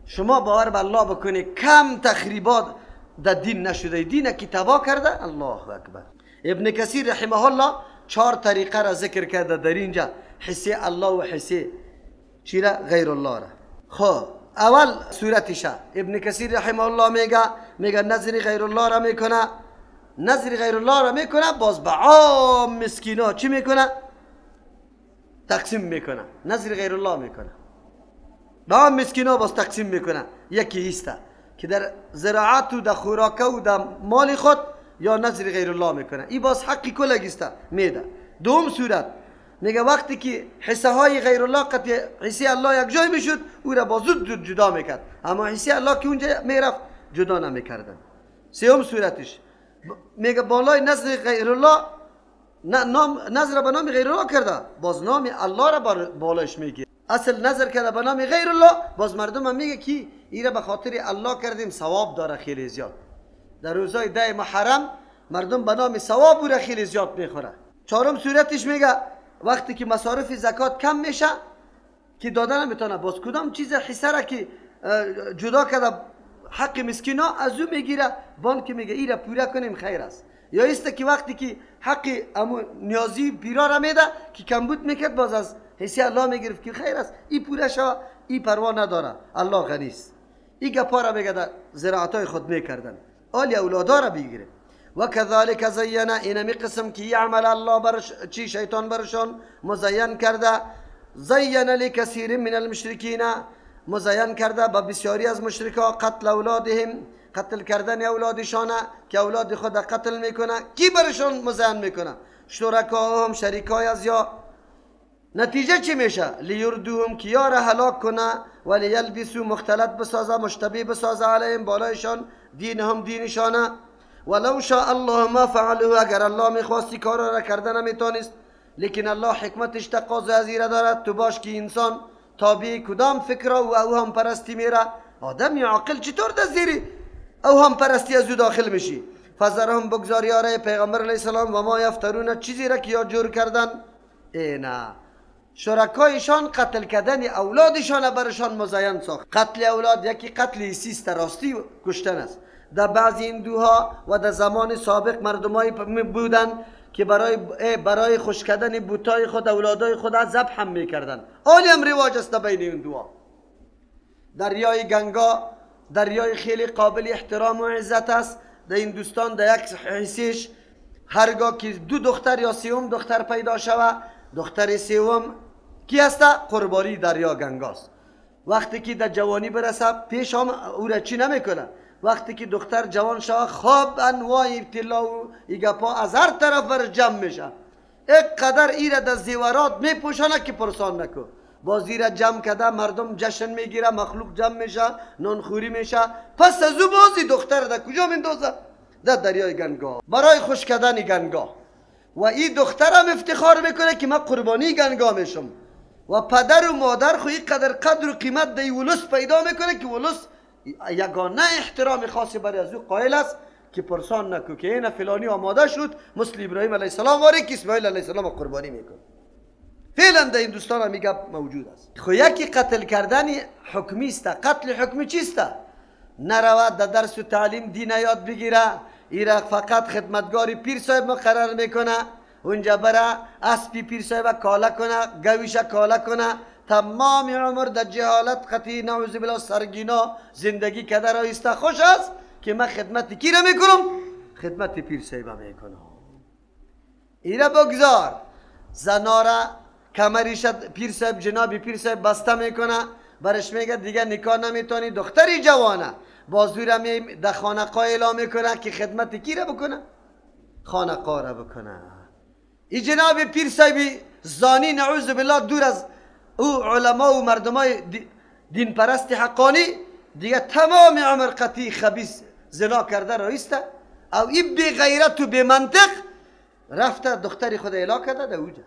شما باور به الله بکنی کم تخریبات در دین نشده، دین کی تباه کرده. الله اکبر. ابن کثیر رحمه الله 4 طریقه را ذکر کرده در اینجا، حسی الله و حسی چی را؟ غیر الله را. خب اول صورتش ابن کثیر رحمه الله میگه نظر غیر الله را میکنه، نظر غیر الله را میکنه، باز به عام مسکینا چی میکنه؟ تقسیم میکنه. نظر غیر الله میکنه به عام مسکینا، باز تقسیم میکنه. یکی ایسته که در زراعت و در خوراکه و در مال خود یا نظر غیر الله میکنه، ای باز حقی کلگیسته میده. دوم صورت میگه وقتی که حصه های غیر الله قطع حصه الله یک جای میشد، او را باز زود جدا میکرد، اما حصه الله که اونجا میرفت جدا نمیکردن. سوم صورتش میگه بالای نظر غیر الله نام نظر به نام غیر الله کرده، باز نام الله را بالایش میگیره. اصل نظر کرده به نام غیر الله، باز مردم هم میگه که ای را به خاطر الله کردیم ثواب داره خیلی زیاد. در روزای 10 محرم مردم به نام ثواب او را خیلی زیاد میخوره. چهارم صورتش میگه وقتی که مصارف زکات کم میشه که دادن نمیتونه، باز کدام چیز حصه را که جدا کرده حق مسکینا از او میگیره، بانک میگه ای را پوره کنیم خیر است. یا ایست که وقتی که حق امو نیازی پیرا را میده که کمبود میکرد، باز از حصه الله میگرفت که خیر است، ای پوره شوه، ای پروا نداره، الله غنی است. ای گپا را میگه در زراعت خود میکردن، آلی اولادا را بگیره. و كذلك زین، اینمی قسم که یعمل الله برش چی شیطان برشان مزین کرده، زین لکثیر من المشرکین، مزین کرده با بسیاری از مشرکا قتل اولادهم، قتل کردن اولادشان که اولاد خود قتل میکنه. کی برشان مزین میکنه؟ شرکاهم، شریکای از یا. نتیجه چی میشه؟ لیردوهم، که یاره هلاک کنه، و لیلبسو، مختلط بسازه، مشتبه بسازه، علیهم، بالایشان، دینهم، دینشانه. ولو شاء الله ما فعلوه، اگر الله میخواستی کارا را کرده نمیتونست، لیکن الله حکمتش تقاضا از ایره دارد. تو باش که انسان تابع کدام فکر و اوهام پرستی میره، آدم عاقل چطور در زیر اوهام پرستی از او داخل میشی؟ فذرهم، بگذار یاره پیغمبر علیه السلام، و ما یفترون، چیزی را که یا جور کردن. اینا شرکایشان قتل کردن اولادشان برشان مزین ساخت. قتل اولاد یکی قتل حسی راستی کشتن است. در بعضی هندوها و در زمان سابق مردمایی بودن که برای خوش کردن بوتای خود اولادای خود ذبح هم میکردن. آلی هم رواج است بین هندوها. دریای گنگا دریای خیلی قابل احترام و عزت است. در هندوستان در یک حسیش هرگاه که 2 دختر یا 3 دختر پیدا شوه، دختر سوم کی است؟ قربانی دریا گنگاست. وقتی که در جوانی برسه پیش هم او را چی نمیکنه. وقتی که دختر جوان شوه، خواب انواع ابتلا و ایگپا از هر طرف بر جمع میشه. اقدر ایره در زیورات میپوشانه که پرسان نکو. باز ایره جمع کده مردم جشن میگیره، مخلوق جمع میشه، نانخوری میشه. پس از او بازی دختر در کجا میندازه؟ در دریای گنگا، برای خوش کردن گنگا. و این دخترم افتخار میکنه که من قربانی گنگا میشم. و پدر و مادر خو اینقدر قدر و قیمت در ولس پیدا میکنه که ولس یگانه احترام خاصی برای از او قائل است که پرسان نکو که این فلانی آماده شد مثل ابراهیم علیه السلام واری که اسماعیل علیه السلام قربانی میکنه. فعلا در هندوستان هم گپ موجود است. خو یکی قتل کردن حکمی است. قتل حکمی چیست؟ نرود در درس و تعلیم دین یاد بگیره، ایره فقط خدمتگاری پیر صاحب مقرر میکنه، اونجا بره اسبی پیر صاحب کاله کنه، گویش کاله کنه، تمام عمر در جهالت قطعی نعوذ بالله سرگینا زندگی کده را ایسته. خوش است که من خدمت کی را میکنم؟ خدمت پیر صاحب میکنم. ایره بگذار زنارا کمریش پیر صاحب، جناب پیر صاحب بسته میکنه، برش میگه دیگه نکاح نمیتونی، دختری جوانه، بازوی را می در خانقاه اعلام میکنه که خدمت کی را بکنه؟ خانقاه را بکنه. ای جناب پیر صاحب زانی نعوذ بالله دور از او علما و مردمای دین پرست حقانی دیگه تمام عمر قطعی خبیث زنا کرده رایسته، او این بی غیرت و بی منطق رفته دختری خود اعلا کرده در اوجه،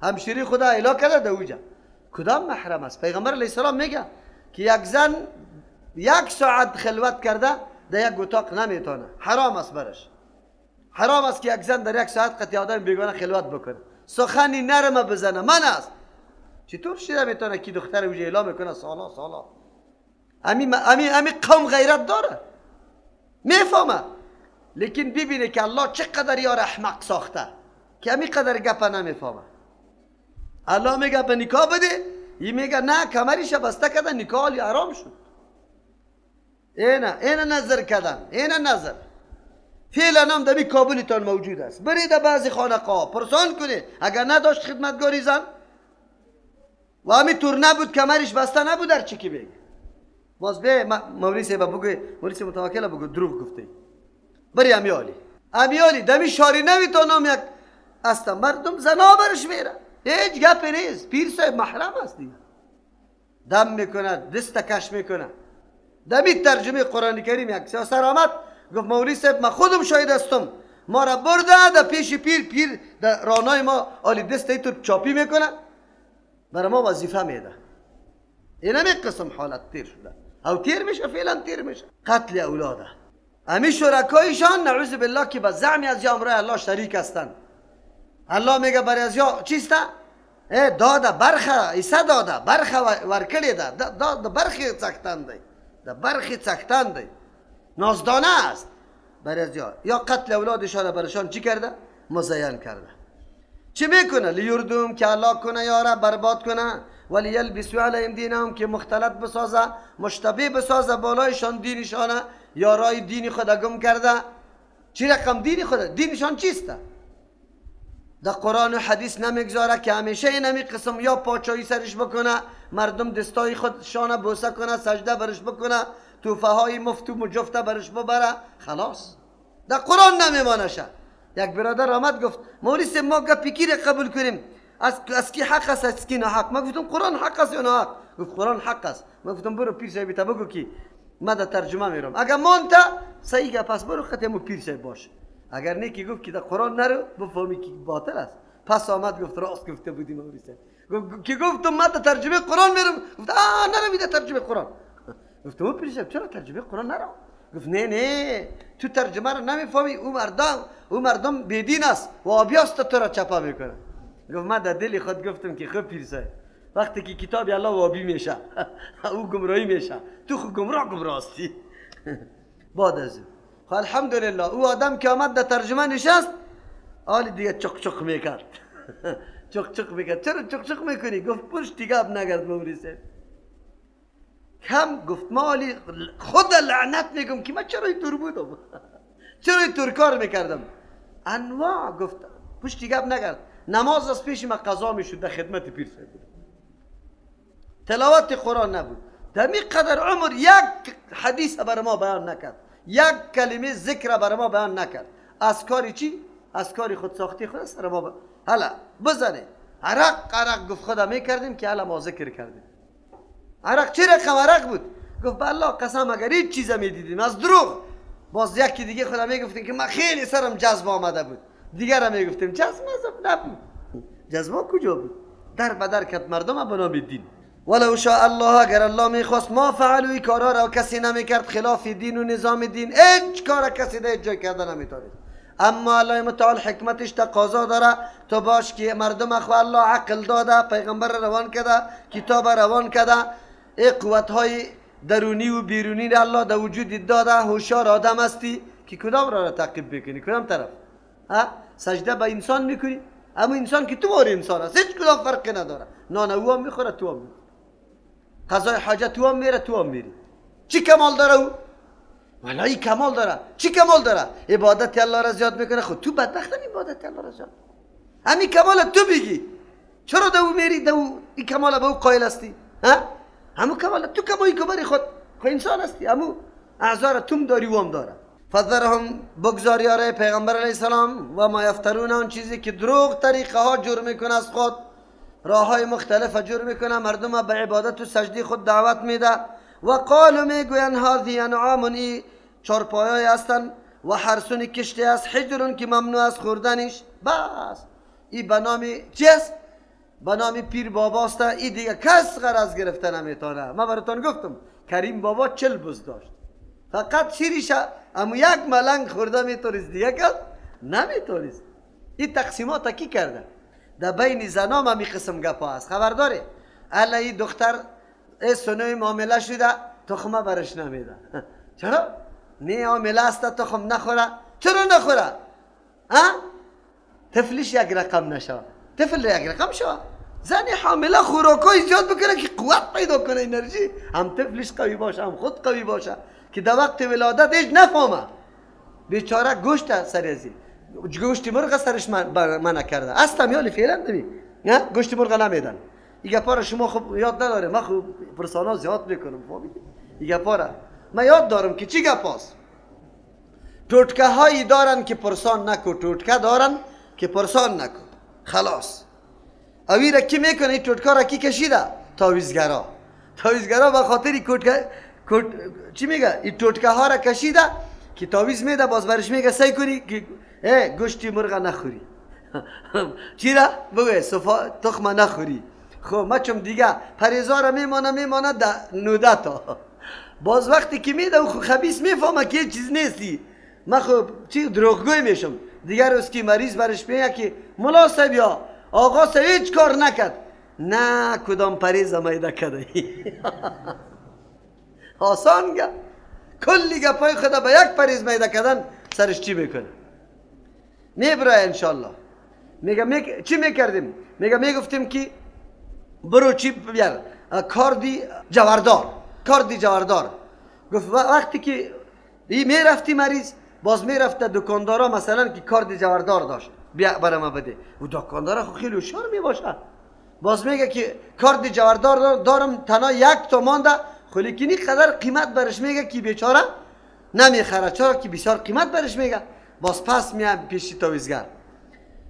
همشیری خدا اعلا کرده در اوجه. کدام محرم است؟ پیغمبر علیه السلام میگه که یک زن 1 ساعت خلوت کرده در یک اتاق نمیتونه، حرام است برش. حرام است که یک زن در 1 ساعت قطعی آدم بیگانه خلوت بکنه، سخنی نرم بزنه، من است. چطور شده میتونه که دختر اوجه اعلام میکنه سالا سالا؟ امی قوم غیرت داره، میفهمه، لیکن ببینه که الله چقدر یار احمق ساخته که امی قدر گپه نمیفهمه. الله میگه به نکاح بده، این میگه نه، کمریش بسته کردن، نکاح حالی حرام شد. اینه نظر کردن، اینه نظر. فعلا هم دمی کابلتان موجود است. برید بعضی خانقاه پرسان کنه، اگر نداشت خدمتگاری زن و همین طور نبود، کمرش بسته نبود، در چی که بگه باز به مولوی صاحب بگو، مولوی صاحب متوکل بگو دروغ گفته. بری امیالی دمی شاری نویتانم یک است، مردم زنا برش میره، هیچ گپی نیست. پیر صاحب محرم است دیگه، دم میکنه، دست کش میکنه. دمی ترجمه قرآن کریم یک سر آمد گفت مولوی صاحب من خودم شاهد هستم، ما را برده در پیش پیر، پیر در رانای ما آلی دست ایتور چاپی میکنه، برای ما وظیفه میده. این همی قسم حالت تیر شده او تیر میشه، فعلا تیر میشه. قتل اولاده امی شرکایشان نعوذ بالله که به زعمی از یا امرای الله شریک هستند. الله میگه برای از یا چیسته؟ داده برخه ایسا داده برخه ورکړی ده، د برخې څښتن دی، د برخې څښتن دی، نازدانه است برای از یا قتل اولادشان برشان چی کرده؟ مزین کرده. چی میکنه؟ لیردوم که الله کنه یاره برباد کنه، ولی یلبسوا علیهم دینهم که مختلط بسازه، مشتبه بسازه بالایشان دینشانه، یارای دین خود گم کرده. چی رقم دین خود؟ دینشان چیسته؟ در قرآن و حدیث نمیگذاره که همیشه این همی قسم یا پاچایی سرش بکنه، مردم دستای خود شانه بوسه کنه، سجده برش بکنه، توفه های مفت و مجفته برش ببره، خلاص در قرآن نمیمانشه. یک برادر آمد گفت مولوی ما گپی کی قبول کنیم؟ از کی حق است از کی ناحق؟ ما گفتم قرآن حق است یا ناحق؟ گفت قرآن حق است. ما گفتم برو پیر صاحب تا بگو که ما در ترجمه میرم، اگر مانتا صحیح گپ است برو ختم پیر صاحب باش، اگر نه که گفت که در قرآن نرو بفهمی که باطل است. پس آمد گفت راست گفته بودی مولوی صاحب. گفت که گفتم ما در ترجمه قرآن میرم، گفت نرم در ترجمه قرآن. گفتم پیر صاحب چرا ترجمه قرآن نرم؟ گفت نه نه تو ترجمه رو نمیفهمی، او مردم بیدین است و آبیاست تو را چپا میکنه. گفت من در دل خود گفتم که خب پیر صاحب وقتی که کتاب الله وابی میشه او گمراهی میشه، تو خود گمراه هستی. بعد از خب الحمدلله او آدم که آمد در ترجمه نشست، حال دیگه چق چق میکرد. چق چق میکرد. چرا چق چق میکنی؟ گفت پشت دیگه اب نگرد مولوی صاحب. کم گفت مالی خود لعنت میگم که من چرا اینطور بودم، چرا اینطور کار میکردم. انواع گفت پشت گپ نکرد. نماز از پیش ما قضا میشد، در خدمت پیر صاحب بود، تلاوت قرآن نبود. در قدر عمر یک حدیث بر ما بیان نکرد، یک کلمه ذکر بر ما بیان نکرد. از کاری چی؟ از کاری خود ساختی خود سر ما حالا بزنه عرق عرق گفت خدا میکردیم که حالا ما ذکر کردیم. عرق چه رقم عرق بود؟ گفت به الله قسم اگر هیچ چیز میدیدیم از دروغ، باز یکی دیگه خدا میگفتیم که من خیلی سرم جذب آمده بود، دیگر هم میگفتیم جذب نبود. جذب کجا بود؟ در بدر کرد مردم به نام دین. ولو شاء الله اگر الله میخواست ما فعلوا، کارا را کسی نمیکرد خلاف دین و نظام دین، هیچ کار کسی در جای کرده نمیتونست. اما الله متعال حکمتش تقاضا داره تو باش که مردم خو الله عقل داده، پیغمبر روان کرده، کتاب روان کرده، ای قوت های درونی و بیرونی را الله در وجود داده. هوشیار آدم هستی که کدام را تعقیب بکنی، کدام طرف ها سجده به انسان میکنی، اما انسان که تو وار انسان است، هیچ کدام فرقی نداره، نان او هم میخوره تو هم میخوره، قضای حاجت تو هم میره تو هم میری. چی کمال داره او؟ والله کمال داره. چی کمال داره؟ عبادت الله را زیاد میکنه. خود تو بدبخت هم عبادت الله را زیاد، همین کمال تو بگی چرا دو میری دو این کمال به او قائل هستی؟ ها همون کمال تو کمایی کبری خود خو انسان هستی، همون اعضا را توم داری و هم داره. فذرهم بگذار یاره پیغمبر علیه السلام و ما یفترون، آن چیزی که دروغ طریقه ها جور میکنه، از خود راه های مختلف جور میکنه، مردم به عبادت و سجده خود دعوت میده. و قالوا میگوین هذه انعام، ای چارپایای هستن و حرسون کشتی است، حجرون که ممنوع از خوردنش. بس ای به نام چی است؟ به نام پیر باباست. ای دیگه کس غرض گرفته نمیتونه. من براتون گفتم کریم بابا 40 بز داشت، فقط شیریش اما یک ملنگ خورده میتونست، دیگه کس نمیتونست. این تقسیمات کی کرده؟ در بین زنام همی قسم گپا هست، خبر داره. الا این دختر ای سنوی معامله شده، تخمه برش نمیده. چرا؟ نه حامله است تخم نخوره. چرا نخوره؟ ها؟ طفلش یک رقم نشوه، طفل یک رقم شوه. زن حامله خوراکای زیاد بکنه که قوت پیدا کنه، انرژی، هم طفلش قوی باشه هم خود قوی باشه، که در وقت ولادت هیچ نفهمه. بیچاره گوشت سر ازی گوشت مرغ سرش منع کرده اصلا، یالی فعلا نمی نه گوشت مرغ نمیدن. این گپا را شما خب یاد نداره، من خب پرسانا زیاد میکنم فهمیدی؟ این گپا را من یاد دارم که چی گپاست. توتکه هایی دارن که پرسان نکو، توتکه دارن که پرسان نکو، خلاص. اوی را کی میکنه؟ این توتکا را کی کشیده؟ تاویزگرا. تاویزگرا به خاطر چی میگه؟ این توتکه ها را کشیده که تاویز میده، باز برش میگه سعی کنی که گوشتی مرغ نخوری. چی را؟ بگه صفا تخم نخوری. خب ما چون دیگه پریزا را میمانه ده 19 تا. باز وقتی که میده خب خبیث میفهمه که چیز نیستی، من خب چی دروغگوی میشم. دیگر روز که مریض برش میگه که ملا صاحب یا آقا صاحب هیچ کار نکرد، نه کدام پریز میده کرده. آسان گه کلی گپای خدا به یک پریز میده کردن سرش چی میکنه؟ میبرای انشالله. میگه چی میکردیم؟ میگه میگفتیم که برو چی بیار کاردی جواردار، کاردی جواردار. گفت وقتی که میرفتی مریض باز میرفت دکاندارا مثلا که کارد جواردار داشت بیا برای ما بده، و دکاندارا خب خیلی هوشیار میباشه، باز میگه که کارد جواردار دارم تنها 1 تومان ده، خب لیکنی قدر قیمت برش میگه که بیچاره نمیخره، چرا که بسیار قیمت برش میگه. باز پس میام پیش تاویزگر،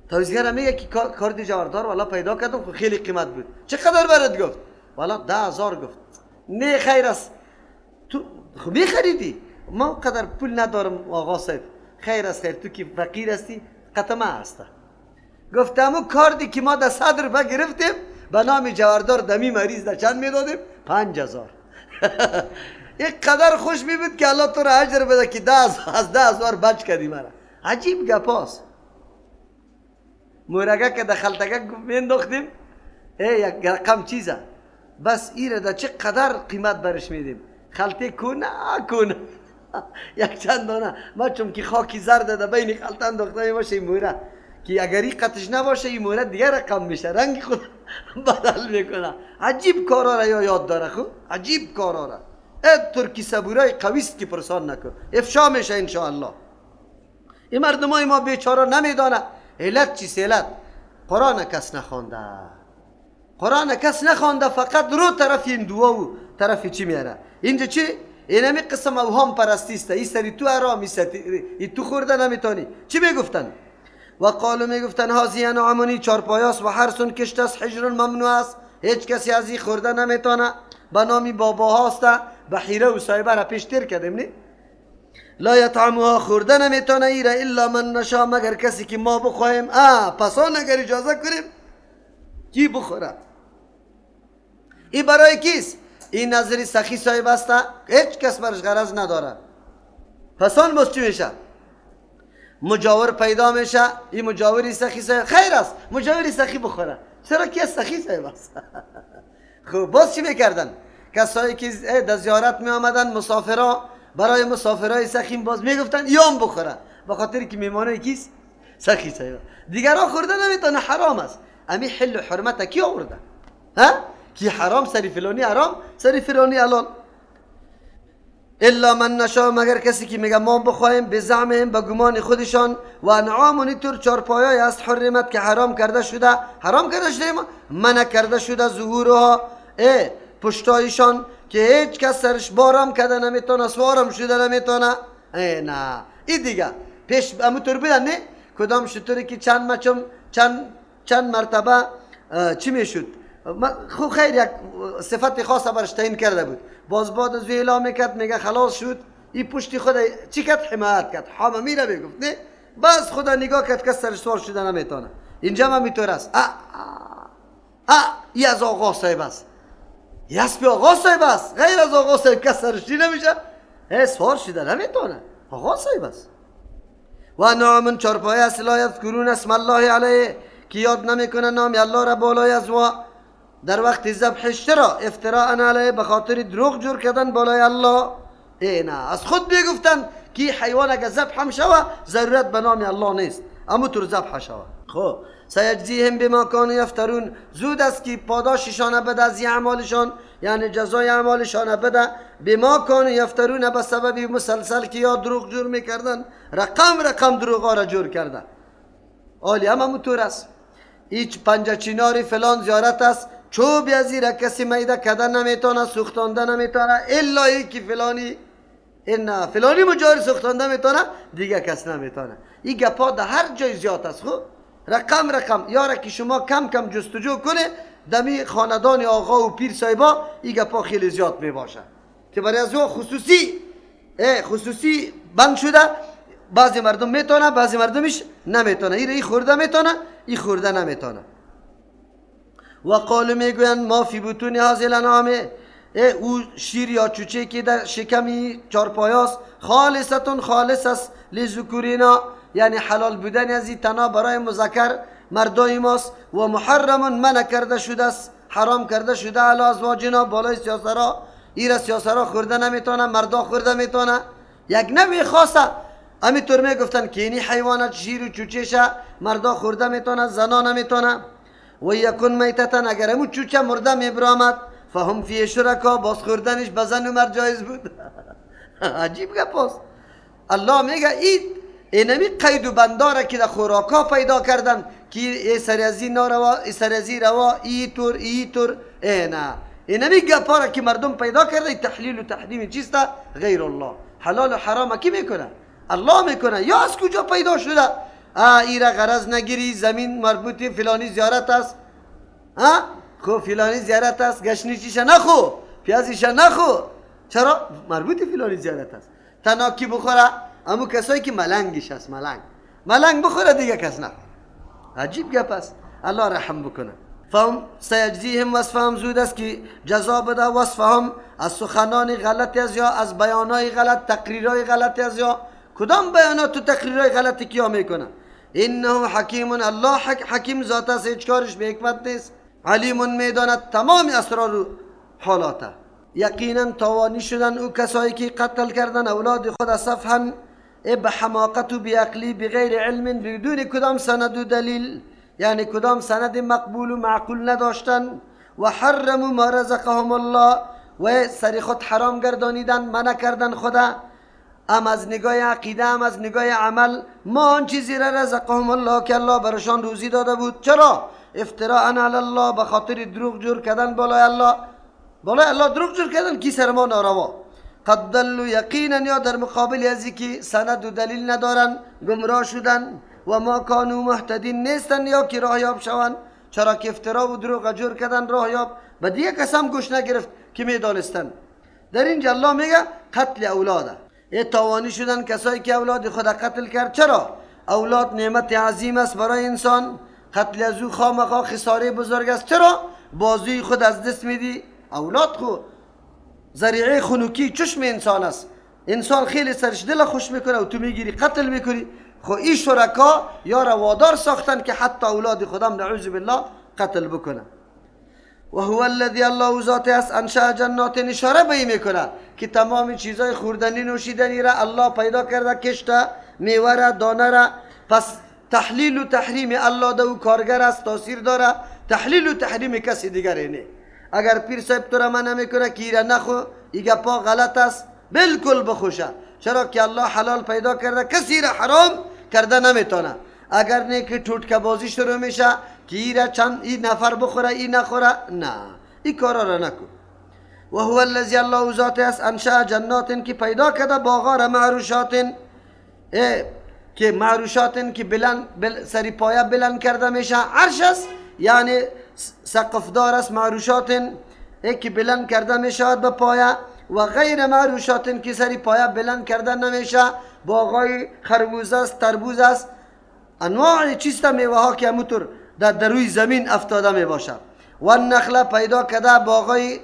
تاویزگر میگه که کارد جواردار والا پیدا کردم خب خیلی قیمت بود، چقدر برات گفت؟ والا 10,000 گفت. نه خیر است، تو خب میخریدی، ما قدر پول ندارم آقا صاحب. خیر است خیر، تو که فقیر هستی قطمه هست. گفت امو کاردی که ما در 100 روپه گرفتیم به نام جواردار دمی مریض در چند میدادیم؟ 5,000. یک قدر خوش می بود که الله تو را اجر بده که 10,000 بچ کردی مرا. عجیب گپاست. مورگه که در خلطگه مینداختیم یک رقم چیزه، بس ایره در چه قدر قیمت برش میدیم، خلطه کنه کنه یک چند دانه. ما چون که خاکی زرد در بین خلطه انداخته میباشه این موره که اگر این قطش نباشه این موره دیگه رقم میشه، رنگ خود بدل میکنه. عجیب کارا را یاد داره، خب عجیب کارا را. ترکی صبورای قویست که پرسان نکن، افشا میشه انشاءالله. این مردمای ما بیچاره نمیدانه علت چیست. علت قرآن کس نخوانده، قرآن کس نخوانده، فقط رو طرف این دعا و طرف چی میاره اینجا چی؟ اینمی قسم اوهام پرستی است. این سری تو حرام، این تو خورده نمیتونی. چی میگفتن؟ و قالو میگفتن هازی انعامنی چارپایاست و حرسون کشت است، حجر ممنوع است، هیچ کسی از این خورده نمیتونه، به نام بابا هاست، بحیره و صاحبه را پیش تیر کردیم نی؟ لا یطعمها خورده نمیتونه ایره الا من نشا، مگر کسی که ما بخوایم. پس آن اگر اجازه کنیم کی بخوره؟ این برای کیست؟ این نظری سخی صاحب است، هیچ کس برش غرض نداره. پس آن باز چی میشه؟ مجاور پیدا میشه. این مجاوری سخی صاحب خیر است، مجاوری سخی بخوره، چرا که سخی صاحب است. خب باز چی میکردن؟ کسایی که در زیارت می آمدن مسافرا، برای مسافرای سخی باز میگفتن یام بخوره، به خاطر که میمانه کیست؟ سخی صاحب. دیگرها خورده نمیتونه، حرام است. امی حل و حرمت کی آورده؟ ها؟ کی حرام سری فلانی حرام سری فلانی حلال. الا من نشا، مگر کسی که میگه ما بخوایم، به زعمهم به گمان خودشان. و انعام طور چارپایای است حرمت که حرام کرده شده، حرام کرده شده منع کرده شده ظهورها، پشتایشان که هیچ کس سرش بارم کرده نمیتونه، سوارم شده نمیتونه. نه این دیگه پیش امو طور بودن نه؟ کدام شطوری که چند مچم چند مرتبه چی میشد؟ خب خیر یک صفت خاص برش تعیین کرده بود، باز بعد از اعلام میکرد میگه خلاص شد، این پشتی خود چی کرد؟ حمایت کرد، حامه میره میگفت نه، باز خدا نگاه کرد که سرش سوار شده نمیتونه. اینجا هم اینطور است. ای از آقا صاحب است، ای اسب آقا صاحب است، غیر از آقا صاحب کس سرش نمیشه، سوار شده نمیتونه، آقا صاحب است. و نعم چارپایه است لا یذکرون اسم الله علیه، که یاد نمیکنه نام الله را بالای از وا. در وقت ذبحش. چرا؟ افتراء علیه، به خاطر دروغ جور کردن بالای الله. ای نه، از خود میگفتن که حیوان اگه ذبح هم شوه ضرورت به نام الله نیست، اما طور ذبح شوه. خب سیجزیهم بما کانوا یفترون، زود است که پاداششان بده از اعمالشان، یعنی جزای اعمالشان بده. بما کانوا یفترون، به سبب مسلسل که یا دروغ جور میکردن، رقم رقم دروغ را جور کردن. آلی هم همونطور است. هیچ پنجه چیناری فلان زیارت است، چوب از را کسی میده کده نمیتونه، سوختانده نمیتونه، الا یکی فلانی، این فلانی مجاری سوختانده میتونه، دیگه کس نمیتونه. این گپا در هر جای زیاد است. خب رقم رقم یاره که شما کم کم جستجو کنه دمی خاندان آقا و پیر صاحبا، این گپا خیلی زیاد میباشه که برای از او خصوصی بند شده. بعضی مردم میتونه، بعضی مردمش نمیتونه. این خورده میتونه، این خورده نمیتونه. و قالو میگویند ما فی بطون هذه الانعام، او شیر یا چوچه که در شکمی چارپایاست، خالصتون خالص است لذکورینا، یعنی حلال بودن از این تنها برای مذکر مردای ماست. و محرم منع کرده شده است، حرام کرده شده علی ازواجنا، بالای سیاسرا. ایرا سیاسرا خورده نمیتونه، مردا خورده میتونه. یک نوع خاصه همینطور میگفتن که اینی حیوانات شیر و چوچهشه مردا خورده میتونه، زنا نمیتونه. و یکون میتتن، اگر همون چوچه مرده میبرامد، فهم فیه شرکا، باز خوردنش به زن و مرد جایز بود. عجیب گپ است. الله میگه اینمی قید و بنداره که در خوراکا پیدا کردن که ای سریزی ناروا، ای سریزی روا، ای طور ای طور، ای نه، اینمی گپا را که مردم پیدا کرده، تحلیل و تحریم چیست؟ غیر الله. حلال و حرام کی میکنه؟ الله میکنه. یا از کجا پیدا شده؟ ایره غرض نگیری، زمین مربوط فلانی زیارت است، خو فلانی زیارت است، گشنی چیشه نخو، پیازیشه نخو، چرا؟ مربوط فلانی زیارت است. تنها کی بخوره؟ امو کسایی که ملنگش است، ملنگ بخوره دیگه کس نخوره. عجیب گپ است. الله رحم بکنه. فهم سیجزیهم وصفهم، زود است که جزا بده وصفهم، از سخنان غلط از یا از بیانای غلط، تقریرای غلط از یا کدام بیانات و تقریرای غلطی کیا میکنه. انه حکیم، الله حکیم ذات است، هیچ کارش به حکمت نیست. علیم، میداند تمام اسرار و حالاته. یقینا توانی شدن او کسایی که قتل کردن اولاد خود صفحا، به حماقت و بیعقلی، بغیر علم، بدون کدام سند و دلیل، یعنی کدام سند مقبول و معقول نداشتن. و حرموا ما رزقهم الله، و سر خود حرام گردانیدن، منع کردن خدا، ام از نگاه عقیده ام از نگاه عمل. ما آن چیزی را رزقهم الله که الله برشان روزی داده بود. چرا؟ افتراء علی الله، به خاطر دروغ جور کردن بالای الله. بالای الله دروغ جور کردن کی سر ما ناروا. قد ضلوا یقینا، یا در مقابل از که سند و دلیل ندارن گمراه شدن. و ما کانوا مهتدین، نیستن یا که راه یاب شوند. چرا که افترا و دروغ جور کردن راه یاب به دیگه کس هم گوش نگرفت که میدانستن. در اینجا الله میگه قتل اولاده، ای تاوانی شدن کسایی که اولاد خود قتل کرد. چرا؟ اولاد نعمت عظیم است برای انسان، قتل از او خامخا خساره بزرگ است. چرا؟ بازوی خود از دست میدی. اولاد خو ذریعه خنوکی چشم انسان است، انسان خیلی سرش دل خوش میکنه و تو میگیری قتل میکنی. خو این شرکا یا روادار ساختن که حتی اولاد خودم نعوذ بالله قتل بکنه. و هو الذی، الله ذات است، انشاء جنات، اشاره به این میکنه که تمام چیزای خوردنی نوشیدنی را الله پیدا کرده، کشته، میوه را، دانه را. پس تحلیل و تحریم الله دو کارگر است، تاثیر داره. تحلیل و تحریم کسی دیگری نه. اگر پیر صاحب تو را منع میکنه که ایره نخو، ای گپا غلط است، بالکل بخوشه. چرا که الله حلال پیدا کرده، کسی را حرام کرده نمیتونه. اگر نه که ټوټکه بازی شروع میشه که ایره چند ای نفر بخوره ای نخوره، نه، ای کارا را نکن. و هو الذی، الله ذات است، انشاء جنات، که پیدا کرده باغا را، معروشات، که معروشات که بلند سری پایه بلند کرده میشه، عرش است یعنی سقفدار است. معروشات که بلند کرده میشود به پایه، و غیر معروشات که سری پایه بلند کرده نمیشه، باغای خربوزه است، تربوز است، انواع چیست میوه ها که همونطور در روی زمین افتاده می باشد. و النخله پیدا کرده باغای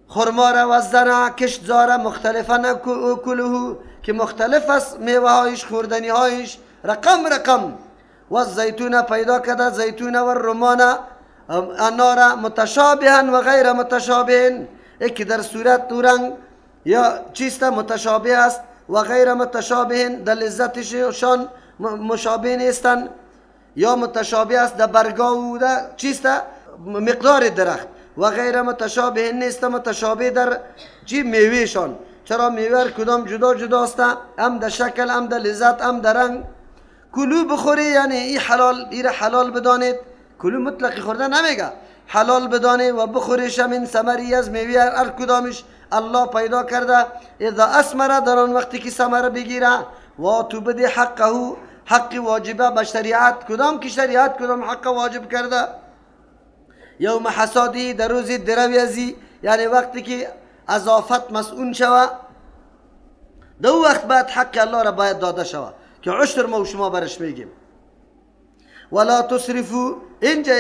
خرما را و زرع کشتزار مختلفا اکله، که مختلف است میوه هایش، خوردنی هایش، رقم رقم. و الزیتون پیدا کرده زیتون و رمان انار متشابها و غیر متشابه، یکی در صورت و رنگ یا چیست متشابه است و غیر متشابه در لذتشان مشابه نیستن، یا متشابه است در برگا و در چیست مقدار درخت و غیر متشابه نیست متشابه در چی میوهشان. چرا میوه کدام جدا جدا است، هم در شکل هم در لذت هم در رنگ. کلو بخوری یعنی ای حلال، ای را حلال بدانید، کلو مطلقی خورده نمیگه، حلال بدانه و بخوریش من ثمری از میوه هر کدامش الله پیدا کرده. اذا اثمر در آن وقتی که ثمره بگیره، و تو بده حقه حق واجبه به شریعت، کدام که شریعت کدام حق واجب کرده. یوم حصادی در روز درویزی، یعنی وقتی که اضافت مسئول شوه، دو وقت بعد حق الله را باید داده شوه که عشر ما و شما برش میگیم. ولا تسرفو، اینجا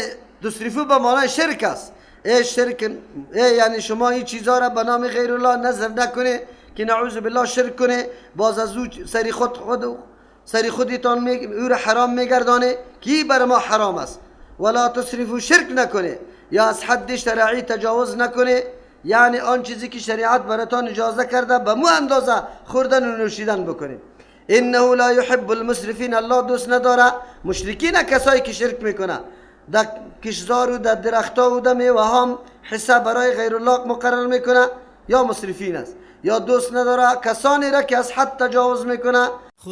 تسرفو به معنای شرک است. ای شرک، ای یعنی شما این چیزها را به نام غیر الله نظر نکنه که نعوذ بالله شرک کنه، باز از او سری خود سری خودتان او را حرام میگردانه که بر ما حرام است. ولا تسرفو شرک نکنه یا از حد شرعی تجاوز نکنه، یعنی آن چیزی که شریعت براتان اجازه کرده به مو اندازه خوردن و نوشیدن بکنید. انه لا يحب المسرفین، الله دوست نداره مشرکین، کسایی که شرک میکنه در کشزار و در درختها و در میوه هم حساب برای غیر الله مقرر میکنه، یا مسرفین است یا دوست نداره کسانی را که از حد تجاوز میکنه.